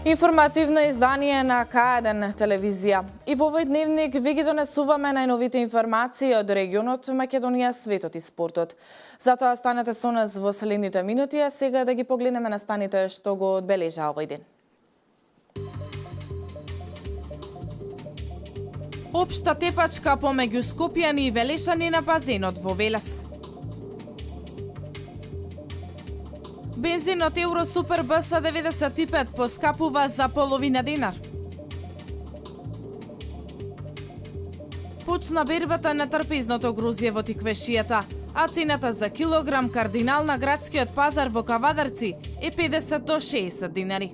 Информативно издание на К1 телевизија. И во овој дневник ви ги донесуваме најновите информации од регионот, Македонија, светот и спортот. Затоа станете со нас во следните минути, а сега да ги погледнеме настаните што го одбележа овој ден. Општа тепачка помеѓу скопјани и велешани на базенот во Велес. Бензин од Евросупер БС 95 поскапува за половина динар. Почна бербата на трпезното грозје во Тиквешијата, а цената за килограм кардинал на градскиот пазар во Кавадарци е 50 до 60 динари.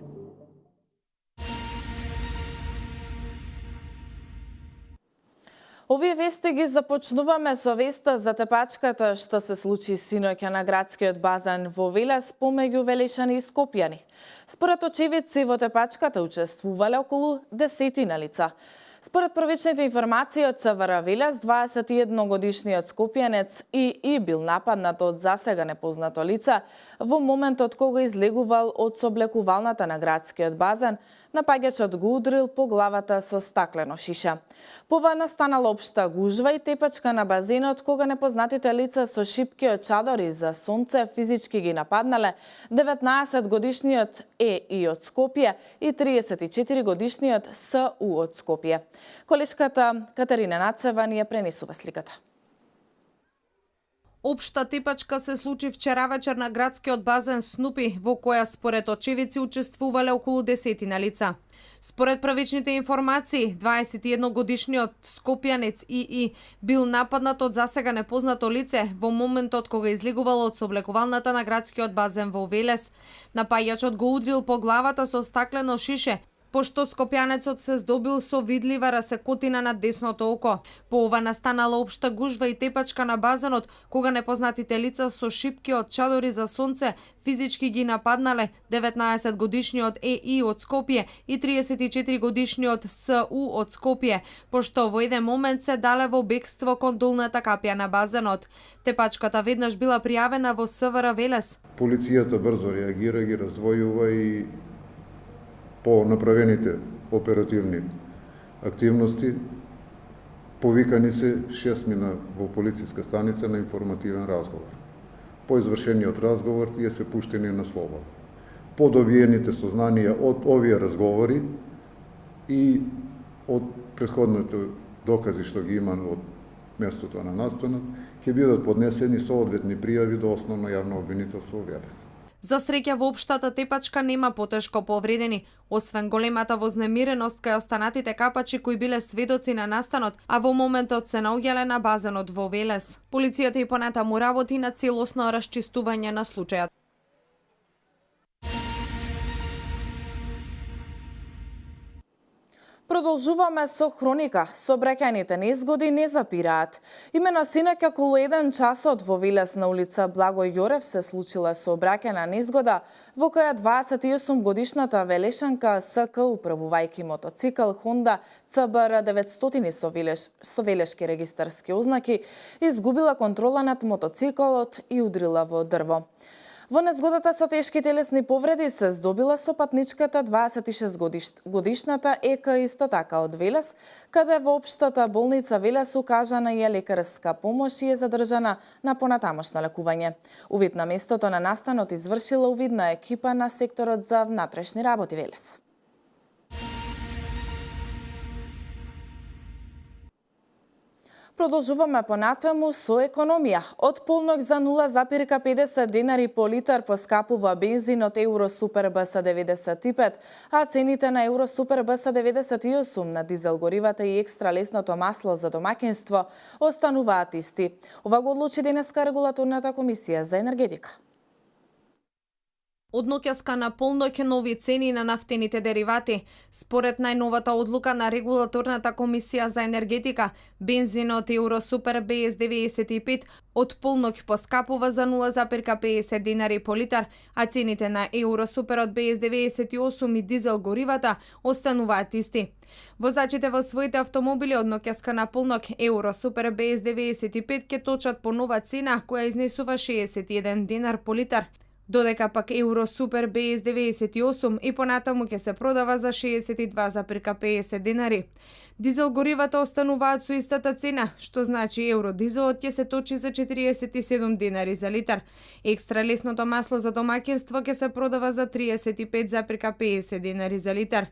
Овие вести ги започнуваме со веста за тепачката што се случи синоќа на градскиот базен во Велес помеѓу велешани и скопјани. Според очевидци во тепачката учествувале околу 10 лица. Според првичните информации од ЦВР Велес, 21-годишниот скопјанец И бил нападнат од засега непознато лице во моментот кога излегувал од соблекувалната на градскиот базен. Напаѓачот го удрил по главата со стаклено шиша. Пова настанала општа гужва и тепачка на базенот кога непознатите лица со шипки од чадори за сонце физички ги нападнале 19-годишниот И од Скопје и 34-годишниот СУ од Скопје. Колешката Катерина Нацева ни ја пренесува сликата. Општа тепачка се случи вчера вечер на градскиот базен Снупи, во која според очевидци учествувале околу 10 лица. Според првичните информации, 21-годишниот скопјанец И бил нападнат од засега непознато лице во моментот кога излегувал од соблекувалната на градскиот базен во Велес. Напаѓачот го удрил по главата со стаклено шише, пошто скопјанецот се здобил со видлива расекотина на десното око. По ова настанала општа гужва и тепачка на базенот, кога непознатите лица со шипки од чадори за сонце физички ги нападнале 19-годишниот И од Скопје и 34-годишниот СУ од Скопје, пошто во еден момент се дале во бегство кон долната капја на базенот. Тепачката веднаш била пријавена во СВР Велес. Полицијата брзо реагира, ги раздвојува и по направените оперативни активности повикани се 6 мина во полициска станица на информативен разговор. По извршениот разговор тие се пуштени на слобода. По добиените сознанија од овие разговори и од претходните докази што ги има од местото на настанот, ќе бидат поднесени соодветни пријави до основно јавно обвинителство во Велес. За среќа во општата тепачка нема потешко повредени, освен големата вознемиреност кај останатите капачи кои биле сведоци на настанот, а во моментот се наоѓале на базенот во Велес. Полицијата и понатаму работи на целосно расчистување на случајот. Продолжуваме со хроника. Сообраќајните незгоди не запираат. Имено синоќа околу 1 часот во Велес на улица Благој Јорев се случила сообраќајна незгода во која 28-годишната велешанка СК управувајќи мотоцикл Honda CBR 900 со велешки регистарски ознаки изгубила контрола над мотоциклот и удрила во дрво. Во незгодата со тешки телесни повреди се здобила со патничката 26-годишната ЕК исто така од Велес, каде во општата болница Велес укажана и лекарска помош и е задржана на понатамошно лекување. Увид на местото на настанот извршила увидна екипа на секторот за внатрешни работи Велес. Продолжуваме понатаму со економија. Од полнок за 0,50 денари по литар поскапува бензинот Евросупер БС 95, а цените на Евросупер БС 98 на дизел горивата и екстра лесното масло за домаќинство остануваат исти. Ова го одлучи денеска регулаторната комисија за енергетика. Од ноќаска на полноќ нови цени на нафтените деривати. Според најновата одлука на Регулаторната комисија за енергетика, бензинот Евросупер БС 95 од полноќ поскапува за 0,50 динари по литар, а цените на Евросуперот БС 98 и дизел горивата остануваат исти. Возачите во своите автомобили од ноќаска на полноќ Евросупер БС 95 ќе точат по нова цена која изнесува 61 динар по литар, додека пак Евросупер БС 98 и понатаму ќе се продава за 62,50 динари. Дизел горивата остануваат со истата цена, што значи евродизелот ќе се точи за 47 динари за литар. Екстра лесното масло за домаќинство ќе се продава за 35,50 динари за литар.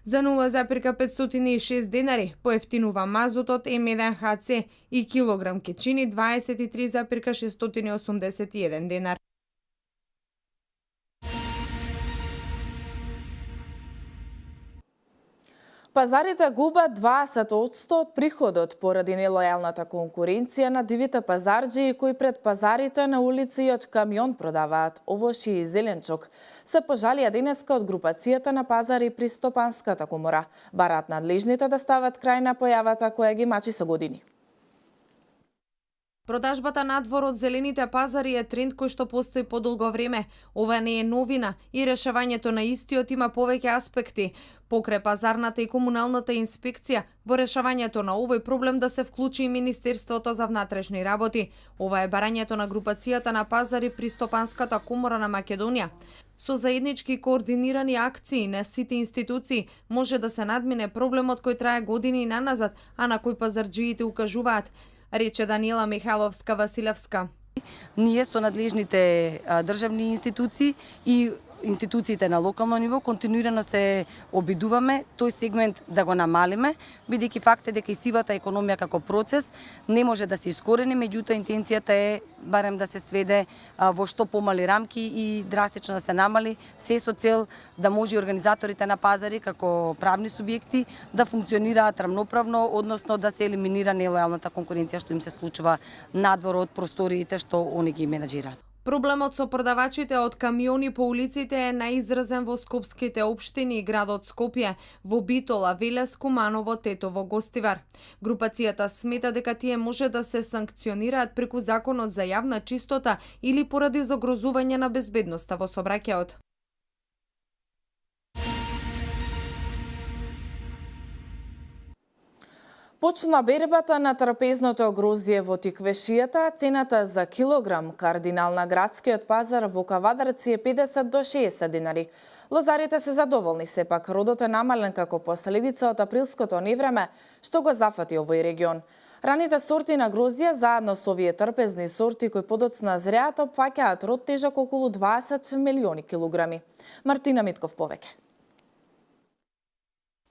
За 0,506 динари поевтинува мазутот М1ХЦ и килограм ќе чини 23,681 динар. Пазарите губат 20% од приходот поради нелојалната конкуренција на дивите пазарџии кои пред пазарите на улици и од камион продаваат овошје и зеленчук. Се пожалија денеска од групацијата на пазари при Стопанската комора. Барат надлежните да стават крај на појавата која ги мачи со години. Продажбата надвор од зелените пазари е тренд кој што постои подолго време. Ова не е новина и решавањето на истиот има повеќе аспекти. Покрај пазарната и комуналната инспекција, во решавањето на овој проблем да се вклучи и Министерството за внатрешни работи. Ова е барањето на групацијата на пазари при Стопанската комора на Македонија. Со заеднички координирани акции на сите институции може да се надмине проблемот кој трае години наназад, а на кој пазарџиите укажуваат, рече Даниела Михайловска-Василевска. Ние со надлежните државни институции и институциите на локално ниво континуирано се обидуваме тој сегмент да го намалиме, бидејќи факт е дека и сивата економија како процес не може да се искорени, меѓутоа интенцијата е барем да се сведе во што помали рамки и драстично да се намали, се со цел да може и организаторите на пазари како правни субјекти да функционираат рамноправно, односно да се елиминира нелојалната конкуренција што им се случува надвор од просториите што они ги менаџираат. Проблемот со продавачите од камиони по улиците е наизразен во скопските општини и градот Скопје, во Битола, Велес, Куманово, Тетово, Гостивар. Групацијата смета дека тие може да се санкционираат преку законот за јавна чистота или поради загрозување на безбедноста во сообраќајот. Почна бербата на трапезното грозје во Тиквешијата, цената за килограм кардинал на градскиот пазар во Кавадарци е 50 до 60 динари. Лозарите се задоволни, сепак родот е намален како последица од априлското невреме што го зафати овој регион. Раните сорти на грозје заедно со овие трпезни сорти кои подоцна зреат опфаќаат род тежок околу 20 милиони килограми. Мартина Митков повеќе.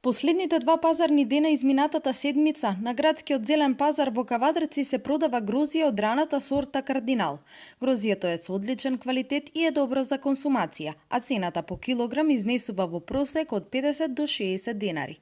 Последните два пазарни дена изминатата седмица на градскиот зелен пазар во Кавадарци се продава грозје од раната сорта кардинал. Грозјето е со одличен квалитет и е добро за консумација, а цената по килограм изнесува во просек од 50 до 60 денари.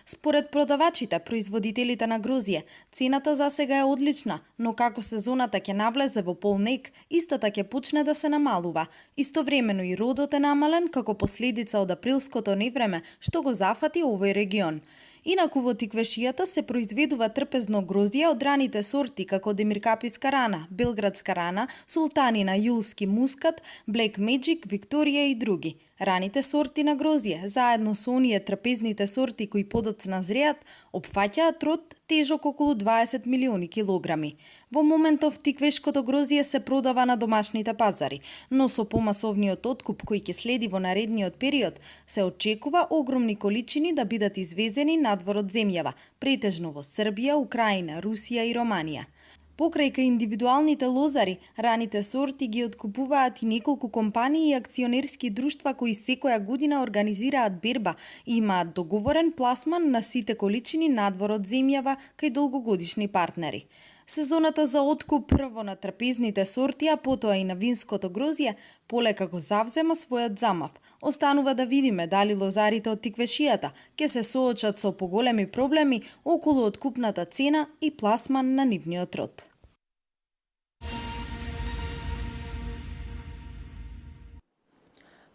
Според продавачите, производителите на грозје, цената засега е одлична, но како сезоната ќе навлезе во полнек, истата ќе почне да се намалува. Истовремено и родот е намален како последица од априлското невреме што го зафати овој регион. Инаку во Тиквешијата се произведува трпезно грозје од раните сорти како Демиркаписка рана, Белградска рана, Султанина, Јулски мускат, Блек Меджик, Викторија и други. Раните сорти на грозје, заедно со оние трпезните сорти кои подоцна зреат, опфаќаат род тежок околу 20 милиони килограми. Во моментов тиквешкото грозје се продава на домашните пазари, но со помасовниот откуп кој ќе следи во наредниот период, се очекува огромни количини да бидат извезени надвор од земјава, претежно во Србија, Украина, Русија и Романија. Покрај кај индивидуалните лозари, раните сорти ги откупуваат и неколку компании и акционерски друштва кои секоја година организираат берба и имаат договорен пласман на сите количини надвор од земјава кај долгогодишни партнери. Сезоната за откуп прво на трапезните сорти, а потоа и на винското грозје, полека го завзема својот замав. Останува да видиме дали лозарите од Тиквешијата ќе се соочат со поголеми проблеми околу откупната цена и пласман на нивниот род.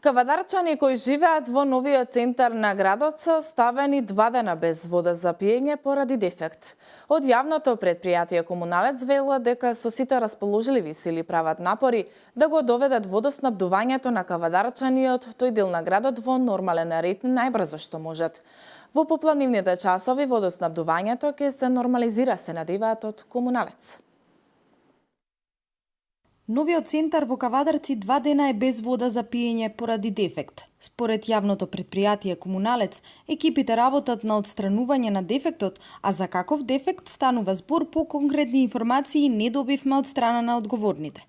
Кавадарчани кои живеат во новиот центар на градот се оставени 2 дена без вода за пиење поради дефект. Од јавното предпријатие Комуналец велат дека со сите расположливи сили прават напори да го доведат водоснабдувањето на кавадарчани од тој дел на градот во нормален ред најбрзо што можат. Во попладнивните часови водоснабдувањето ќе се нормализира, се надеваат од Комуналец. Новиот центар во Кавадарци 2 дена е без вода за пиење поради дефект. Според јавното предпријатие Комуналец, екипите работат на отстранување на дефектот, а за каков дефект станува збор по конкретни информации не добивме од страна на одговорните.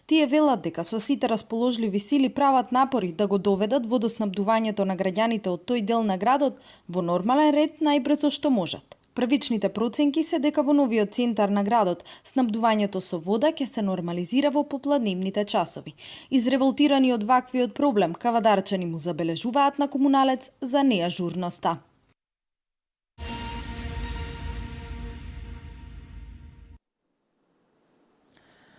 Тие велат дека со сите расположливи сили прават напори да го доведат водоснабдувањето на граѓаните од тој дел на градот во нормален ред најбрзо што можат. Првичните проценки се дека во новиот центар на градот снабдувањето со вода ќе се нормализира во попладнивните часови. Изреволтирани од ваквиот проблем, кавадарчани му забележуваат на Комуналец за неажурноста.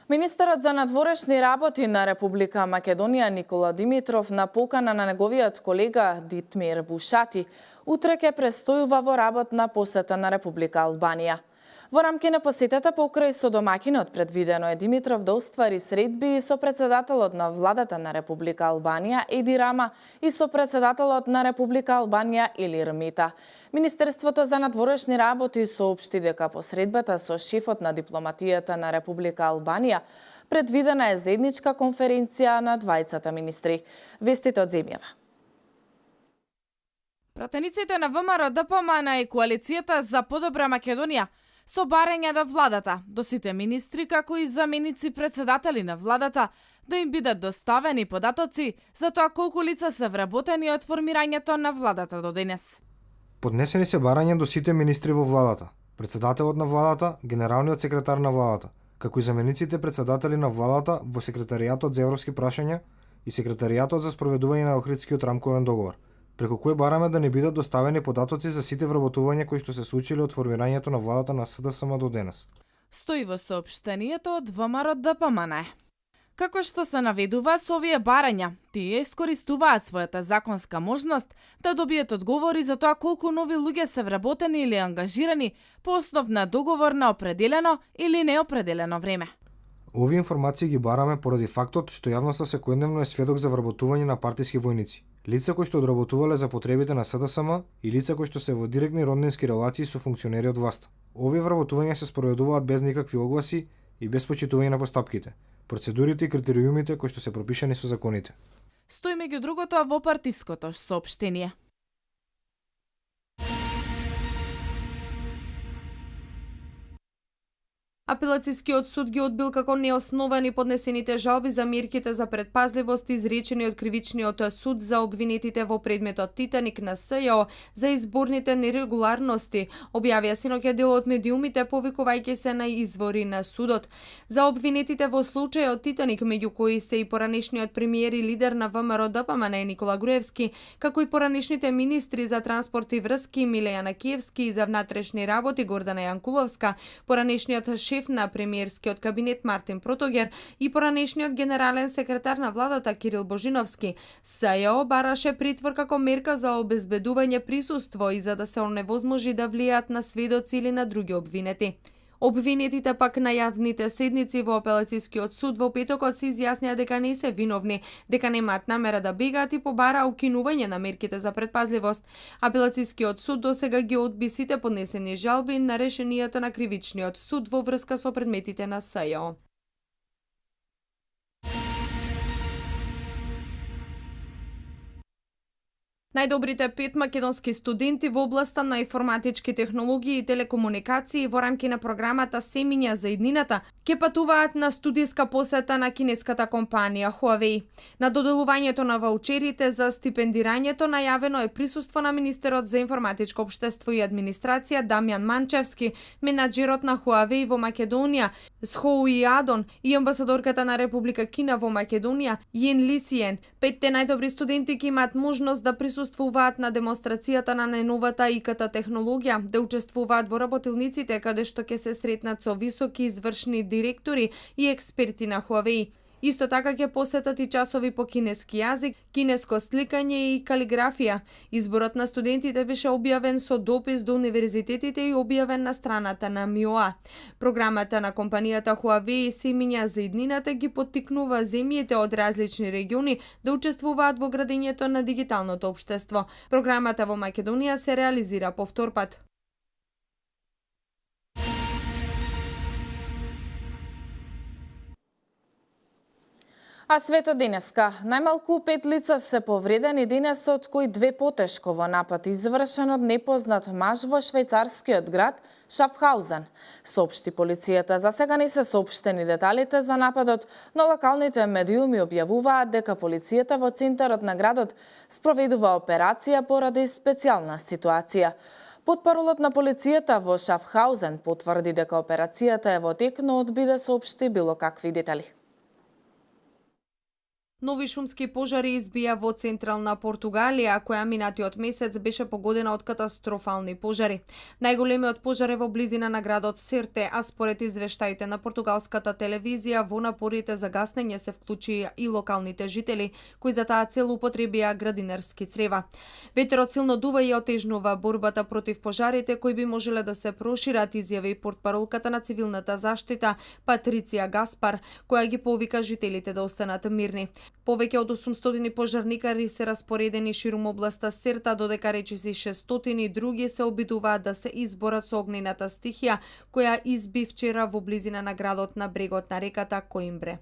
Министерот за надворешни работи на Република Македонија Никола Димитров на покана на неговиот колега Дитмир Бушати утре ќе престојува во работна посета на Република Албанија. Во рамки на посетата покрај со домакинот предвидено е Димитров да оствари средби со председателот на владата на Република Албанија Еди Рама и со председателот на Република Албанија Илир Мета. Министерството за надворешни работи соопшти дека по средбата со шефот на дипломатијата на Република Албанија предвидена е заедничка конференција на двајцата министри. Вестите од земјава. Пратениците на ВМРО ДПМН и коалицијата за подобра Македонија со барање до владата, до сите министри како и заменици председатели на владата да им бидат доставени податоци за тоа колку лица се вработени од формирањето на владата до денес. Поднесени се барања до сите министри во владата, председателот на владата, генералниот секретар на владата, како и замениците председатели на владата во секретаријатот за европски прашања и секретаријатот за спроведување на Охридскиот рамковен договор, преку кој бараме да не бидат доставени податоци за сите вработувања кои што се случиле од формирањето на владата на СДСМ до денес. Стои во соопштението од ВМРО ДПМН. Како што се наведува со овие барања, тие искористуваат својата законска можност да добијат одговори за тоа колку нови луѓе се вработени или ангажирани по основ на договор на определено или неопределено време. Овие информации ги бараме поради фактот што јавноста секојдневно е сведок за вработување на партиски војници, лица кои што одработувале за потребите на СДСМ и лица кои што се во директни роднински релации со функционери од власта. Овие вработувања се спроведуваат без никакви огласи и без почитување на постапките, процедурите и критериумите кои што се пропишани со законите. Стои меѓу другото во партиското соопштение. Апелацијскиот суд ги одбил како неосновани поднесените жалби за мерките за предпазливост изречени од кривичниот суд за обвинетите во предметот Титаник на СЈО за изборните нерегуларности, објавија синоќа дел од медиумите повикувајќи се на извори на судот. За обвинетите во случајот Титаник, меѓу кои се и поранешниот премиер и лидер на ВМРО ДПМН Никола Груевски, како и поранешните министри за транспорт и врски Милеја Накиевски и за внатрешни работи Гордана Јанкуловска, поранешниот шеф на премиерскиот кабинет Мартин Протогер и поранешниот генерален секретар на владата Кирил Божиновски, СЈО бараше притвор како мерка за обезбедување присуство и за да се оневозможи да влијаат на сведоци или на други обвинети. Обвинетите пак на јавните седници во апелацијскиот суд во петокот се изјаснија дека не се виновни, дека немаат намера да бегаат и побараа укинување на мерките за предпазливост. Апелацијскиот суд досега ги одби сите поднесени жалби на решенијата на кривичниот суд во врска со предметите на СЈО. Најдобрите 5 македонски студенти во областа на информатички технологии и телекомуникации во рамки на програмата Семиња за иднината ќе патуваат на студиска посета на кинеската компанија Huawei. На доделувањето на ваучерите за стипендирањето најавено е присуство на министерот за информатичко општество и администрација Дамјан Манчевски, менаџерот на Huawei во Македонија Схоуи Адон и амбасадорката на Република Кина во Македонија Јен Лисиен. 5 најдобри студенти ќе имаат можност да присуствуваат на демонстрацијата на најновата ИКТ технологија, да учествуваат во работилниците каде што ќе се сретнат со високи извршни директори и експерти на Huawei. Исто така ќе посетат и часови по кинески јазик, кинеско сликање и калиграфија. Изборот на студентите беше објавен со допис до универзитетите и објавен на страната на МИОА. Програмата на компанијата Huawei семиња за иднината ги поттикнува земјите од различни региони да учествуваат во градењето на дигиталното општество. Програмата во Македонија се реализира по втор пат. А светот денеска. Најмалку 5 лица се повредени денес, од кои 2 потешко во напад извршен од непознат маж во швајцарскиот град Шафхаузен, соопшти полицијата. За сега не се соопштени деталите за нападот, но локалните медиуми објавуваат дека полицијата во центарот на градот спроведува операција поради специјална ситуација. Потпаролот на полицијата во Шафхаузен потврди дека операцијата е во тек, но одби да соопшти било какви детали. Нови шумски пожари избија во централна Португалија, која минатиот месец беше погодена од катастрофални пожари. Најголемиот пожар е во близина на градот Серте, а според извештаите на португалската телевизија, во напорите за гаснење се вклучија и локалните жители, кои за таа цел употребија градинерски црева. Ветерот силно дува и отежнува борбата против пожарите, кои би можеле да се прошират, изјави портпаролката на цивилната заштита Патриција Гаспар, која ги повика жителите да останат мирни. Повеќе од 800 пожарникари се распоредени ширум областа Серта, додека речиси 600 други се обидуваат да се изборат со огнената стихија, која изби вчера во близина на градот на брегот на реката Коимбре.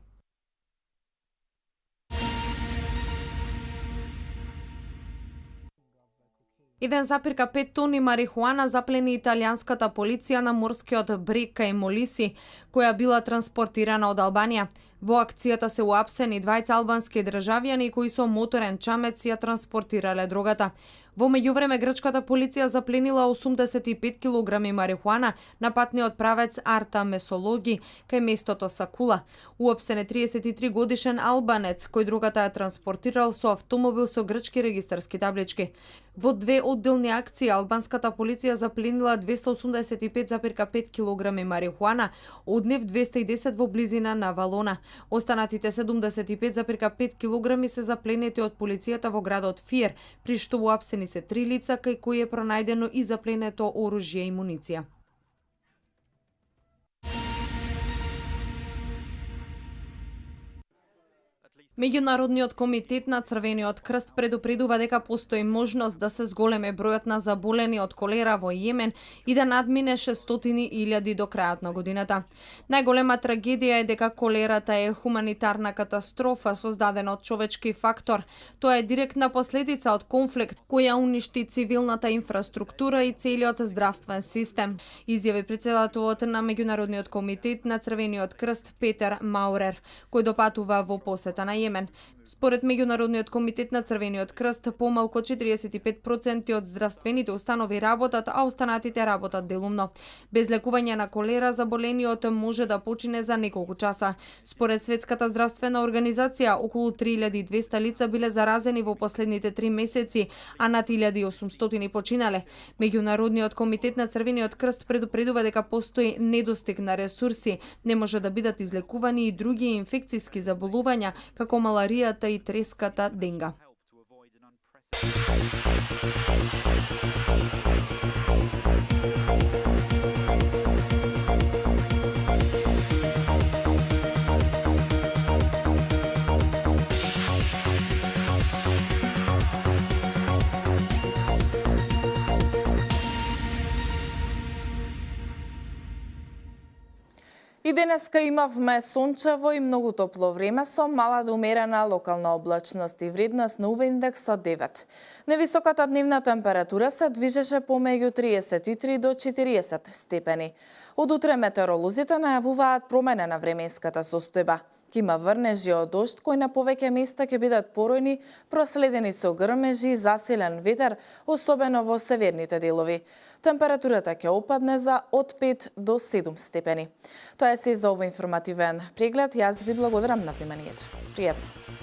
Еден запирка 5 тони марихуана заплени италијанската полиција на морскиот брег кај Молиси, која била транспортирана од Албанија. Во акцијата се уапсени 2 албански државјани кои со моторен чамец ја транспортирале дрогата. Во меѓувреме грчката полиција запленила 85 килограми марихуана на патниот правец Арта Месологи кај местото Сакула. Уапсен е 33 годишен албанец кој дрогата ја транспортирал со автомобил со грчки регистарски таблички. Во 2 одделни акции албанската полиција запленила 285,5 килограми марихуана, од нив 210 во близина на Валона. Останатите 75,5 килограми се запленети од полицијата во градот Фиер, при што уапсени се 3 лица кај кои е пронајдено и запленето оружје и муниција. Меѓународниот комитет на Црвениот крст предупредува дека постои можност да се зголеме бројот на заболени од колера во Јемен и да надмине 600.000 до крајот на годината. Најголема трагедија е дека колерата е хуманитарна катастрофа создадена од човечки фактор. Тоа е директна последица од конфликт која уништи цивилната инфраструктура и целиот здравствен систем, изјави претседателот на Меѓународниот комитет на Црвениот крст Петер Маурер, кој допатува во посета на Јемен. Според Меѓународниот комитет на Црвениот крст, помалку 45% од здравствените установи работат, а останатите работат делумно. Без лекување на колера, заболениот може да почине за неколку часа. Според Светската здравствена организација, околу 3200 лица биле заразени во последните 3 месеци, а над 1800 починале. Меѓународниот комитет на Црвениот крст предупредува дека постои недостиг на ресурси, не може да бидат излекувани и други инфекциски заболувања, како маларијата и треската денга. И денеска имавме сончево и многу топло време со мала до умерена локална облачност и вредност на UV индекс од 9. Невисоката дневна температура се движеше помеѓу 33 до 40 степени. Од утре метеоролозите најавуваат променена временската состојба. Ке има врнежи од дожд кои на повеќе места ќе бидат поројни, проследени со грмежи и засилен ветер, особено во северните делови. Температурата ќе опадне за од 5 до 7 степени. Тоа е се за овој информативен преглед. Јас ви благодарам на вниманието. Пријатно.